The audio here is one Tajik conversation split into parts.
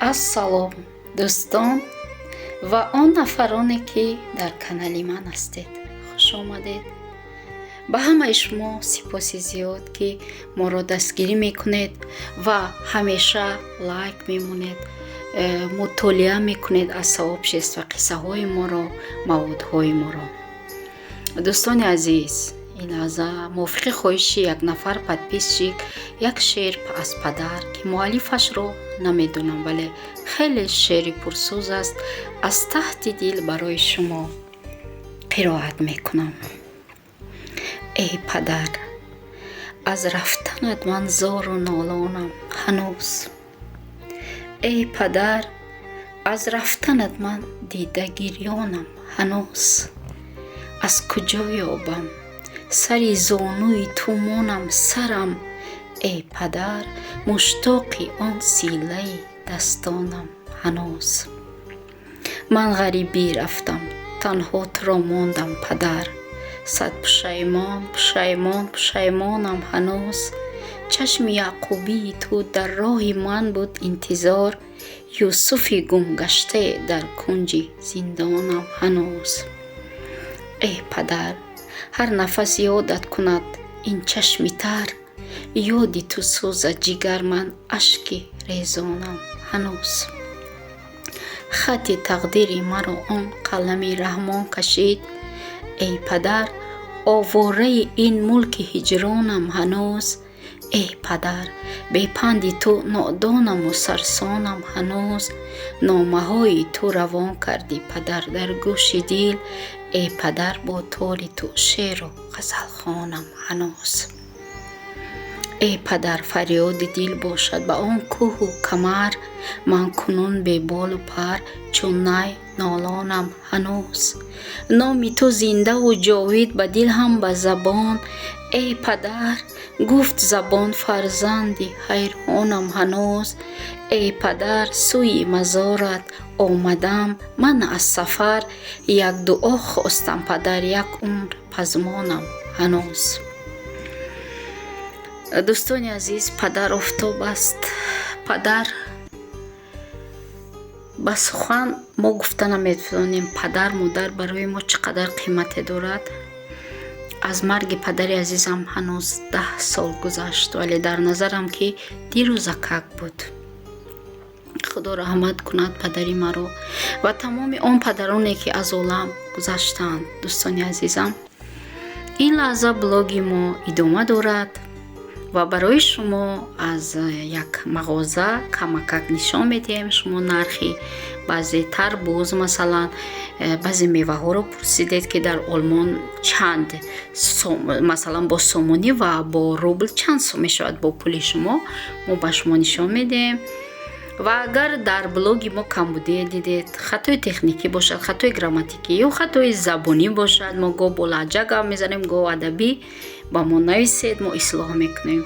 Ассалом, дӯстон ва он нафароне, ки дар канали ман ҳастед, хуш омадед. Ба ҳамаи шумо сипоси зиёд, ки моро дастгирӣ мекунед ва ҳамеша лайк мемонед, мутолиа мекунед аз сообщество қиссаҳои моро, маводҳои моро. Дӯстони азиз, ин лаҳза мувофиқи хоҳиши як нафар подписчик як шеър аз падар, ки муаллифашро намедонам, вале хеле шеъри пурсӯз аст, аз таҳти дил барои шумо қироат мекунам. Эй падар, аз рафтанат ман зору нолонам ҳанӯз. Эй падар, аз рафтанат ман дида гирёнам ҳанӯз. Аз куҷо ёбам сари зонуи ту монам сарам? Эй падар, муштоқи он силаи дастонам ҳанӯз. Ман ғарибӣ рафтам, танҳо туро мондам, падар. Сад пушаймон, пушаймон, пушаймонам ҳанӯз. Чашми яъқубии ту дар роҳи ман буд интизор. Юсуфи гумгаштае дар кунҷи зиндонам ҳанӯз. Эй падар, ҳар нафас ёдат кунад ин чашми тар. Ёди ту сӯзад ҷигар, ман ашки резонам ҳанӯз. Хати тақдири маро он қалами Раҳмон кашид. Эй падар, овораи ин мулки ҳиҷронам ҳанӯз. Эй падар, бепанди ту нодонаму сарсонам ҳанӯз. Номаҳои ту равон кардӣ, падар, дар гӯши дил. Эй падар, бо тори ту шеъру ғазалхонам ҳанӯз. Эй падар, фарёди дил бошад ба он кӯҳу камар. Ман кунун беболу пар чун най нолонам ҳанӯз. Номи ту зиндаву ҷовид ба дил ҳам ба забон. Эй падар, гуфт забон, фарзанди ҳайронам ҳанӯз. Эй падар, сӯи мазорат омадам ман аз сафар. Як дуо хостам, падар, як умр пазмонам ҳанӯз. Дӯстони азиз, падар офтоб аст. Падар ба сухан мо гуфта наметавонем, падар, модар барои мо чӣ қадар қимате дорад. Аз марги падари азизам ҳанӯз 10 сол гузашт, вале дар назарам ки дирӯзакак буд. Худо раҳмат кунад падари маро ва тамоми он падароне, ки аз олам гузаштаанд. Дӯстони азизам, ин лаҳза блоги мо идома дорад ва барои шумо аз як мағоза камакак нишон медиҳем. Шумо нархи баъзе тарбуз, масалан, баъзе меваҳоро пурсидед, ки дар Олмон чанд, масалан, бо сомонӣ ва бо рубл чанд сом мешавад бо пули шумо. Мо ба шумо нишон медиҳем. Ва агар дар блоги мо камбудие дидед, хатои техникӣ бошад, хатои грамматикӣ ё хатои забонӣ бошад, мо гоҳ бо лаҳҷа гап мезанем, гоҳ адабӣ, ба мо нависед, мо ислоҳ мекунем.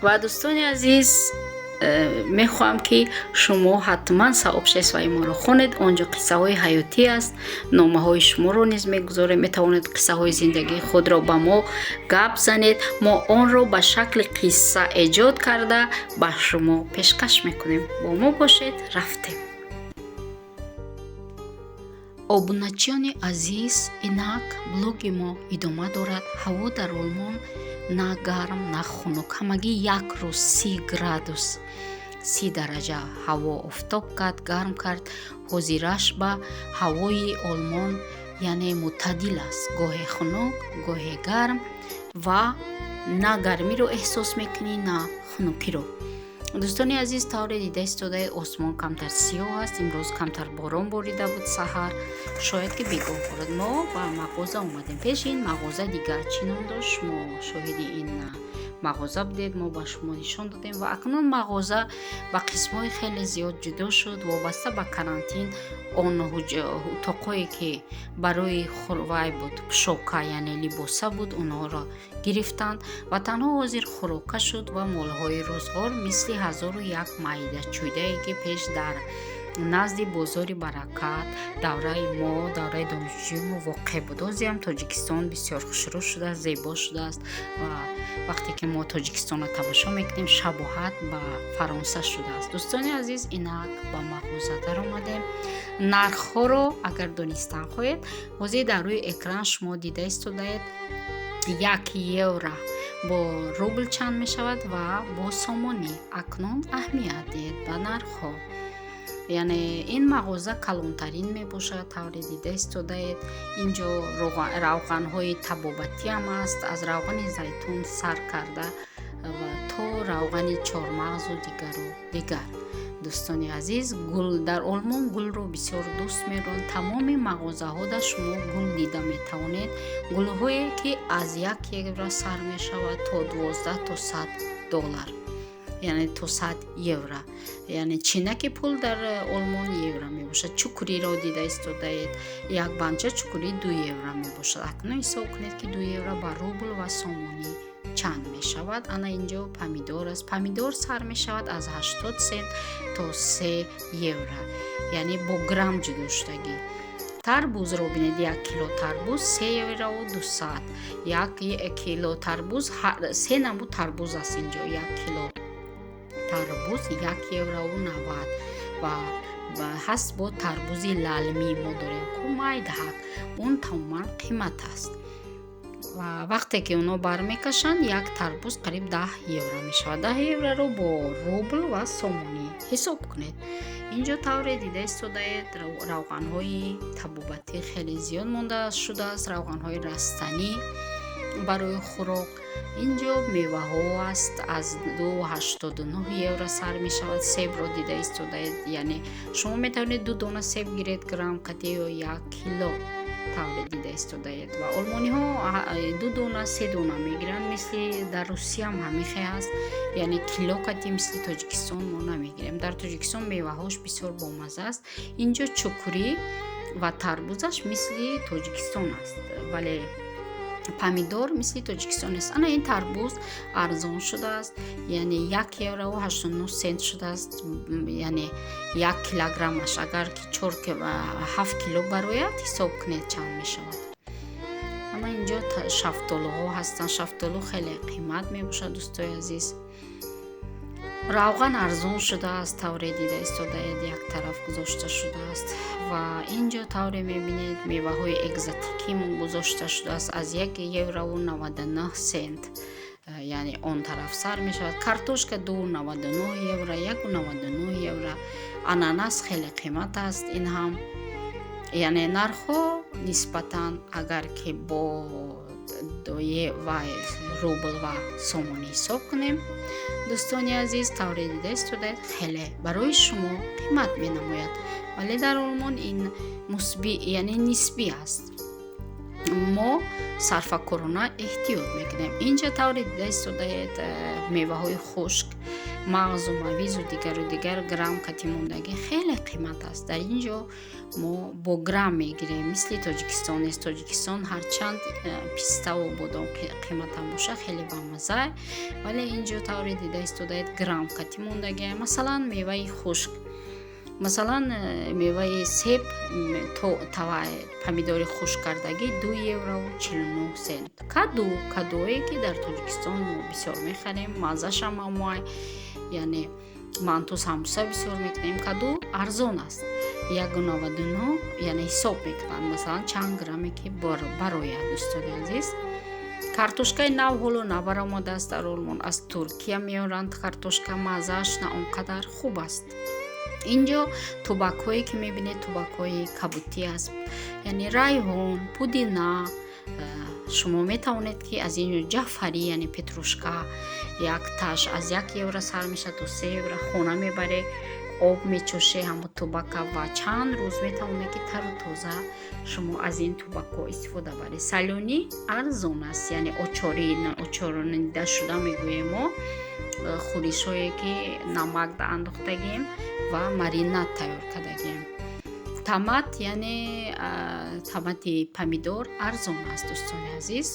Ва дӯстони азиз, мехоҳам, ки шумо ҳатман сообществои моро хонед. Он ҷо қиссаҳои ҳаётӣ аст, номаҳои шуморо низ мегузорем. Метавонед қиссаҳои зиндагии худро ба мо гап занед, мо онро ба шакли қисса эҷод карда ба шумо пешкаш мекунем. Бо мо бошед. Рафтем. Обуначиёни азиз, инак блоги мо идома дорад. Ҳаво дар Олмон на гарм, на хунук. Ҳамагӣ як рӯз 30 градус, 30 дараҷа ҳаво офтоб кард, гарм кард. Ҳозираш ба ҳавои Олмон яъне мӯътадил аст: гоҳе хунук, гоҳе гарм ва на гармиро эҳсос мекунӣ, на хунукиро. Дӯстони азиз, тавре дида истодаед, осмон камтар сиёҳ аст. Имрӯз камтар борон борида буд саҳар, шояд ки бегоҳ борад. Мо ба мағоза омадем. Пеши ин мағоза дигар чӣ ном дошт? Шумо шоҳиди ин мағоза будед, мо ба шумо нишон додем. Ва акнун мағоза ба қисмҳои хеле зиёд ҷудо шуд вобаста ба карантин. Он утоқҳое, ки барои вай буд, пӯшока, яъне либоса буд, онҳоро Гирифтанд ва танҳо ҳозир хӯрока шуд ва молҳои рӯзғор, мисли ҳазору як майда чӯйдае, ки пеш дар назди бозори Баракат давраи мо, давраи донишҷӯи мо воқеъ буд. Ҳозирам Тоҷикистон бисёр хушрӯ шудааст, зебо шудааст ва вақте ки мо Тоҷикистонро тамошо мекунем, шабоҳат ба Фаронса шудааст. Дӯстони азиз, инак ба мағоза даромадем. Нархҳоро агар донистан хоҳед, ҳозир дар рӯи экран шумо дида истодаед, 1 евро бо рубл чанд мешавад ва бо сомонӣ. Акнун аҳамият диҳед ба нархҳо. Яъне ин мағоза калонтарин мебошад, тавре дида истодаед. Инҷо равғанҳои табобатиам аст, аз равғани зайтун сар карда ва то равғани чормағзу дигару дигар. Дӯстони азиз, гул, дар Олмон гулро бисёр дӯст медоранд. Тамоми мағозаҳода шумо гул дида метавонед, гулҳое ки аз 1 евро сар мешавад то 12, то 100 доллар, яъне то 100 евро. Яъне чинаки пул дар Олмон евро мебошад. Чукуриро дида истодаед, як банча чукурӣ 2 евро мебошад. Акнун ҳисоб кунед, ки 2 евро ба рубл ва сомонӣ чанд мешавад. Ана инҷо помидор аст. Помидор сар мешавад аз 80 сент то 3 евро, яъне бо грамм ҷудо шудагӣ. Тарбузро бинед, 1 кило тарбуз 3 еврову 200. 1 кило тарбуз, се намуд тарбуз аст инҷо. 1 кило тарбуз 1 еврову 90. Ва ҳаст бо тарбузи лалмӣ, мо дорем ку майдаҳак, он тамоман қимат аст. Ва вақте ки онҳо бармекашанд, як тарбуз қариб 10 евро мешавад. 10 евроро бо рубл ва сомонӣ ҳисоб кунед. Инҷо тавре дида истодаед, равғанҳои табобатӣ хеле зиёд монда шудааст, равғанҳои растанӣ барои хӯрок. Инҷо меваҳо аст, аз 2,89 евро сар мешавад. Себро дида истодаед, яъне шумо метавонед ду дона себ гиред грамм қати ё 1 кило, тавре дида истодаед. Ва олмониҳо ду дона, се дона мегиранд, мисли дар Русияам ҳамин хел аст, яъне кило кати мисли Тоҷикистон мо намегирем. Дар Тоҷикистон меваҳош бисёр бомазза аст. Инҷо чукурӣ ва тарбузаш мисли Тоҷикистон аст, вале помидор мисли Тоҷикистон нест. Ана ин тарбуз арзон шудааст, яъне 1 еврову 89 сент шудааст, яъне 1 килограммаш. Агар ки чор, 7 кило барояд, ҳисоб кунед, чанд мешавад. Ана инҷо шафтолуҳо ҳастанд. Шафтолу хеле қимат мебошад, дӯстои азиз. Равған арзон шудааст, тавре дида истодаед, як тараф гузошта шудааст. Ва инҷо тавре мебинед, меваҳои экзотикӣ гузошта шудааст аз 1 еврову 99 сент, яъне он тараф сар мешавад. Картошка 2,99 евро, 1,99 евро. Ананас хеле қимат аст ин ҳам. Яъне нархҳо нисбатан агар ки бо ва рубл ва сомонӣ ҳисоб кунем, дӯстони азиз, тавре дида истодаед, хеле барои шумо қимат менамояд, вале дар Олмон ин мусбӣ, яъне нисбӣ аст. Мо сарфакорона эҳтиёт мекунем. Инҷа тавре дида истодаед, меваҳои хушк, мағзу мавизу дигару дигар, грамм кати мондагӣ хеле қимат аст. Дар ин ҷо мо бо грамм мегирем, мисли Тоҷикистон нест. Тоҷикистон ҳарчанд пиставу бодом қиматам боша, хеле бамазза, вале ин ҷо тавре дида истодаед, грамм кати мондагӣ. Масалан, меваи хушк, масалан, меваи себ, помидори хушккардагӣ 2 еврову 49 сент. Каду, кадуое ки дар Тоҷикистон мо бисёр мехарем, маззашам амоай, яъне манту, самбуса бисёр мекунем, каду арзон аст, 1,99. Яъне ҳисоб мекунанд, масалан, чанд грамме ки барояд. Дӯстони азиз, картошкаи нав ҳоло набаромадааст дар Олмон, аз Туркия меоранд. Картошка маззааш на он қадар хуб аст. Инҷо тубакҳое ки мебинед, тубакҳои кабутӣ аст, яъне райҳон, пудина. Шумо метавонед, ки аз ин ҷафарӣ, яъне петрушка, як таш аз 1 евро сар мешавад то 3 евро. Хона мебаре, об мечоше ҳамо тубака ва чанд рӯз метавонед, ки тару тоза шумо аз ин тубакҳо истифода баред. Солёный арзон аст, яъне очори, очоронида шуда мегӯем мо, хӯришҳое ки намак андохтагем ва маринад тайёр кардагем. Томат, яъне томати помидор арзон аст, дӯстони азиз.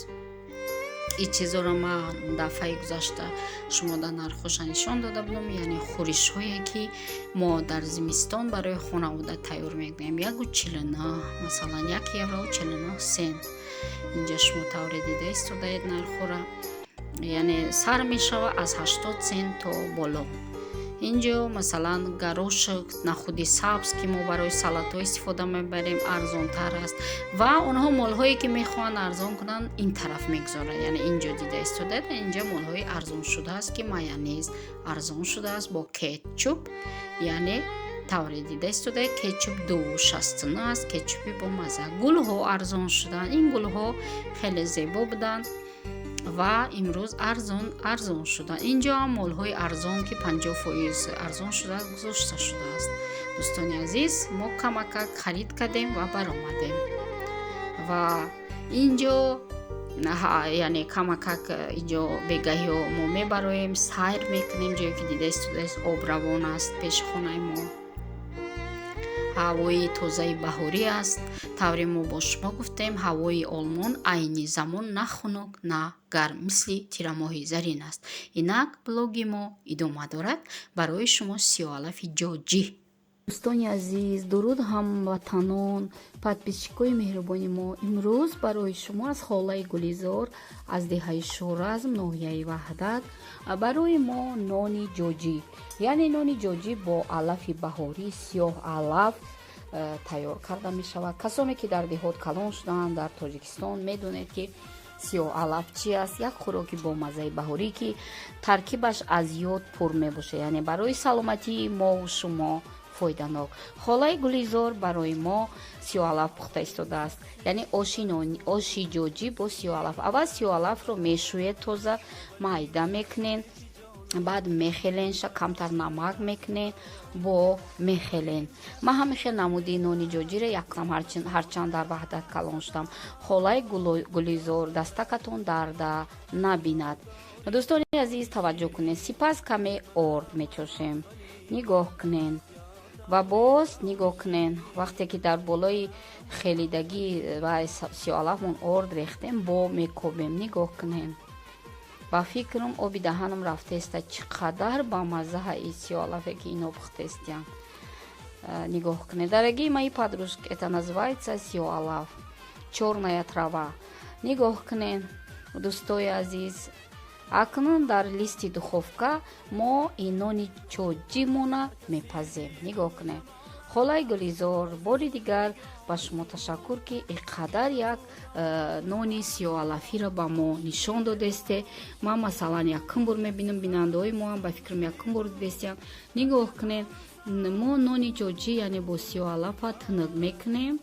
Ин чизоро ман дафъаи гузашта шумо дар нархоша нишон дода будам, яъне хӯришҳое, ки мо дар зимистон барои хонавода тайёр мекунем. 1,49, масалан, 1 евро 49 сент. Инҷа шумо тавре дида истодаед нархҳоро, яъне сар мешава аз 80 цент то боло. Инҷо, масалан, горошек, нахуди сабз, ки мо барои салатҳо истифода мебарем, арзонтар аст. Ва онҳо молҳое, ки мехоҳанд арзон кунанд, ин тараф мегузоранд. Яъне инҷо дида истодаед, инҷа молҳои арзон шудааст, ки майонез арзон шудааст бо кетчуп. Яъне тавре дида истодаед, кетчуп 2,69 аст, кетчупи бомазза. Гулҳо арзон шуданд. Ин гулҳо хеле зебо буданд ва имрӯз арзон шуданд. Инҷо ҳам молҳои арзон, ки 50% арзон шудааст, гузошта шудааст. Дӯстони азиз, мо камакак харид кардем ва баромадем. Ва инҷо, яъне камакак инҷо бегаҳиҳо мо мебароем, сайр мекунем. Ҷое ки дида истодааст, об равон аст пеши хонаи мо, ҳавои тозаи баҳорӣ аст. Тавре мо бо шумо гуфтем, ҳавои Олмон айни замон на хунук, на гарм, мисли тирамоҳи зарин аст. Инак блоги мо идома дорад. Барои шумо сиёҳалафи ҷоҷӣ. Дӯстони азиз, дуруд, ҳамватанон, подписчикои меҳрубони мо. Имрӯз барои шумо аз холаи Гулизор аз деҳаи Шоразм, ноҳияи Ваҳдат, барои мо нони ҷоҷӣ, яъне нони ҷоҷӣ бо алафи баҳорӣ, сиёҳ алаф тайёр карда мешавад. Касоне ки дар деҳот калон шудаанд дар Тоҷикистон, медонед, ки сиёҳ алаф чи аст. Як хӯроки бомаззаи баҳорӣ, ки таркибаш аз йод пур мебошад, яъне барои саломатии мову шумо фоиданок. Холаи Гулизор барои мо сиёҳалаф пухта истодааст, яъне оши ҷоҷӣ бо сиёҳалаф. Аввал сиёҳалафро мешӯед, тоза майда мекунед, баъд мехеленша, камтар намак мекунед, бо мехелен. Ман ҳамин хел намуди нони ҷоҷиро якам, ҳарчанд дар Ваҳдат калон шудам. Холаи Гулизор, дастакатон дарда набинад. Дӯстони азиз, таваҷҷӯҳ кунед. Сипас каме орд мечошем, нигоҳ кунед, ва боз нигоҳ кунед, вақте ки дар болои хелидагӣ ва сиёҳалафмон орд рехтем, бо мекобем. Нигоҳ кунед, ба фикрам, оби даҳанам рафтеста. Чӣ қадар бамаззаҳа и сиёҳалафе, ки ино пухтестиян. Нигоҳ кунед, дорогие мои подружки, это называется сиёҳалаф, чёрная трава. Нигоҳ кунед, дӯстои азиз. Акнун дар листи духовка мо ин нони ҷоҷимона мепазем. Нигоҳ кунед. Холаи Гулизор, бори дигар ба шумо ташаккур, ки ин қадар як нони сиёҳалафиро ба мо нишон додесте. Ман, масалан, якум бор мебинам, бинандаҳои мо ҳам, ба фикрам, якум бор дидестиям. Нигоҳ кунед, мо нони ҷоҷӣ, яъне бо сиёҳалафа, тунук мекунем.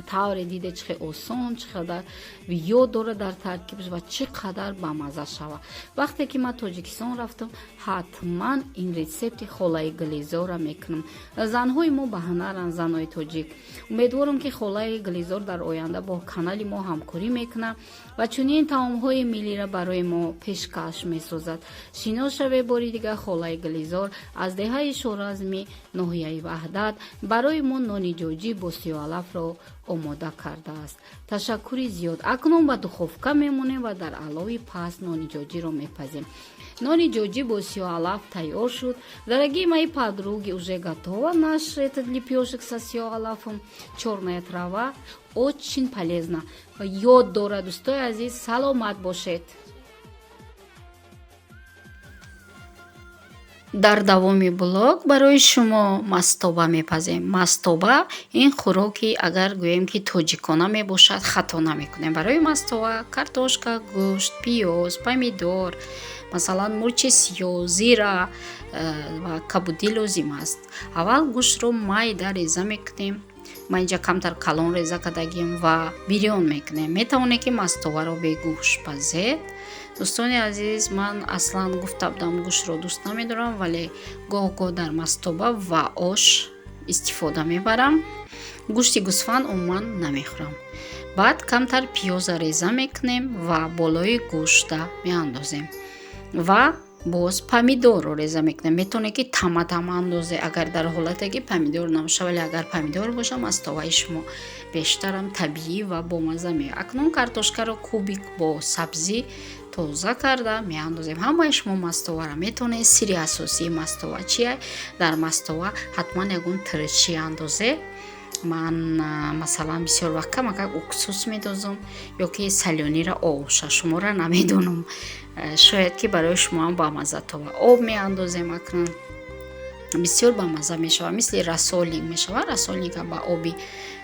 Тавре диде, чӣ хел осон, чӣ қадар йод дорад дар таркибаш ва чӣ қадар бамазза шавад. Вақте ки ман Тоҷикистон рафтам, ҳатман ин рецепти холаи Гулизорро мекунам. Занҳои мо ба ҳунаранд, занҳои тоҷик. Умедворам, ки холаи Гулизор дар оянда бо канали мо ҳамкорӣ мекунад ва чунин таомҳои миллиро барои мо пешкаш месозад. Шинос шавед бори дигар: холаи Гулизор аз деҳаи Шоразми, ноҳияи Ваҳдат, барои мо нони ҷоҷӣ бо сиёҳалафро омода кардааст. Ташаккури зиёд. Акнун ба духовка мемонем ва дар алови паст нони ҷоҷиро мепазем. Нони ҷоҷӣ бо сиёҳалаф тайёр шуд. Дорогие мои подруги, уже готова наш этот лепешек со сиёҳалафом. Черная трава очень полезна, йод дорад. Дӯстои азиз, саломат бошед. Дар давоми блог барои шумо мастоба мепазем. Мастоба ин хӯроки, агар гӯем, ки тоҷикона мебошад, хато намекунем. Барои мастоба картошка, гӯшт, пиёз, помидор, масалан, мурчи сиёҳ, зира ва кабудӣ лозим аст. Аввал гӯштро майда реза мекунем. Ман инҷа камтар калон реза кардагим ва бирён мекунем. Метавонед, ки мастоваро бе гӯшт пазед. Дӯстони азиз, ман аслан, гуфта будам, гӯштро дӯст намедорам, вале гоҳ гоҳ дар мастоба ва ош истифода мебарам. Гӯшти гӯсфанд умуман намехӯрам. Баъд камтар пиёза реза мекунем ва болои гӯшта меандозем ва Боз помидорро реза мекунем. Метавонед, ки тама-тама андозе, агар дар ҳолате ки помидор набошад, вале агар помидор боша, мастоваи шумо бештарам табиӣ ва бомазза меояд. Акнун картошкаро кубик бо сабзӣ тоза карда меандозем. Ҳамаи шумо мастоваро метавонед. Сирри асосии мастова чия? Дар мастова ҳатман ягон тирчӣ андозе. Ман, масалан, бисёр вақт камакак уксус медозам ё ки солёныйра овша. Шуморо намедонам, шояд ки барои шумоам бамазза това. Об меандозем. Акнун бисёр бамазза мешавад, мисли рассольник мешавад. Рассольника ба оби,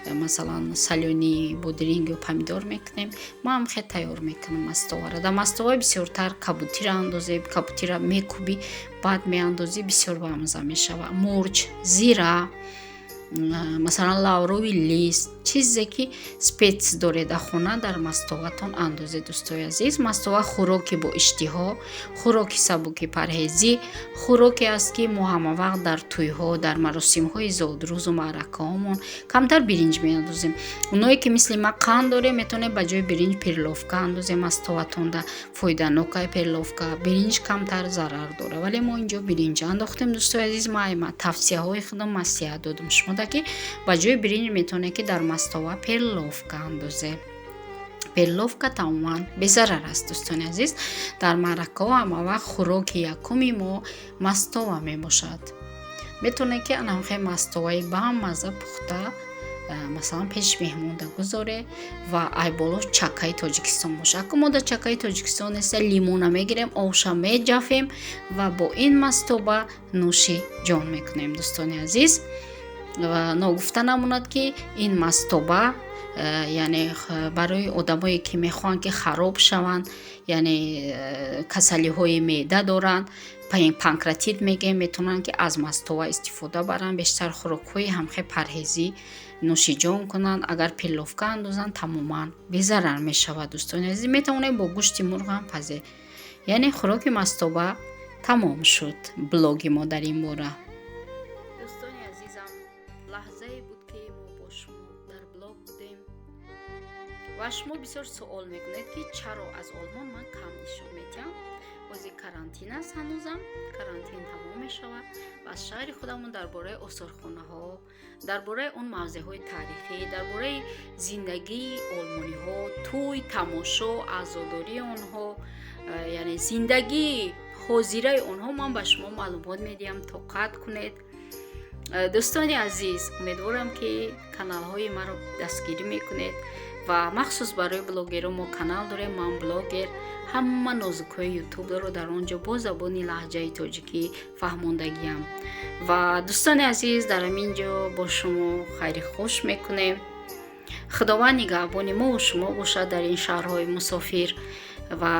масалан, солёный бодринг ё помидор мекунем. Ман хел тайёр мекунам мастоваро. Дар мастова бисёртар кабутиро андозем. Кабутиро мекӯбӣ, баъд меандозӣ, бисёр бамазза мешавад. Мурч, зира, масалан, лавровый лист, чизе ки спец доред дар хона, дар мастоватон андозед. Дӯстои азиз, мастова хӯроки бо иштиҳо, хӯроки сабуки парҳезӣ, хӯроке аст, ки мо ҳамавақт дар тӯйҳо, дар маросимҳои зодрӯзу маъракаҳомон камтар биринҷ меандозем. Оное ки мисли ман қанд дорем, метавонед ба ҷои биринҷ перловка андозем мастоватонда. Фоиданокай перловка, биринҷ камтар зарар дорад, вале мо инҷо биринҷ андохтем. Дӯстои азиз, ман тавсияҳои худам маслиҳат додам шумода, ки ба ҷои биринҷ метавонед, ки дар мастова перловка андозе. Перловка тамоман безарар аст. Дӯстони азиз, дар маъракаҳо ҳамавақт хӯроки якуми мо мастова мебошад. Метавонед, ки анамхел мастоваи бамазза пухта, масалан, пеши меҳмонда гузоре ва ай боло чакаи Тоҷикистон бошад. Аку мо дар чакаи Тоҷикистон неста, лимона мегирем, овша меҷафем ва бо ин мастоба нӯши ҷон мекунем. Дӯстони азиз, ва ногуфта намонад, ки ин мастоба, яъне барои одамое ки мехоҳанд, ки хароб шаванд, яъне касалиҳои меъда доранд, панкреатит мегӯем, метавонанд, ки аз мастова истифода баранд. Бештар хӯрокҳои ҳамхел парҳезӣ нӯшиҷон кунанд. Агар перловка андозанд, тамоман безарар мешавад. Дӯстони азиз, метавонед бо гӯшти мурғ ҳам пазед. Яъне хӯроки мастоба тамом шуд блоги мо дар ин бора. Дӯстони азизам, лаҳзае буд, ки мо бо шумо дар блог будем ва шумо бисёр суол мекунед, ки чаро аз Олмон ман кам нишон медиҳам. Ҳозир карантин аст, ҳанӯзам карантин тамом мешавад ва аз шаҳри худамон дар бораи осорхонаҳо, дар бораи он мавзеъҳои таърихӣ, дар бораи зиндагии олмониҳо, тӯй, тамошо, азодории онҳо, яъне зиндагии ҳозираи онҳо ман ба шумо маълумот медиҳам. Тоқат кунед. Дӯстони азиз, умедворам, ки каналҳои маро дастгирӣ мекунед ва махсус барои блогерон мо канал дорем. Ман блогер, ҳама нозукҳои ютубро дар он ҷо бо забони лаҳҷаи тоҷикӣ фаҳмондагиам. Ва дӯстони азиз, дар ҳамин ҷо бо шумо хайри хуш мекунем. Худованд нигаҳбони мову шумо бошад дар ин шаҳрҳои мусофир ва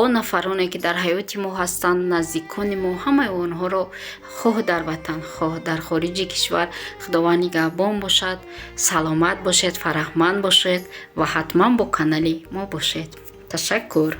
он нафароне, ки дар ҳаёти мо ҳастанд, наздикони мо, ҳамаи онҳоро, хоҳ дар ватан, хоҳ дар хориҷи кишвар, Худованд нигаҳбон бошад. Саломат бошед, фараҳманд бошед ва ҳатман бо канали мо бошед. Ташаккур.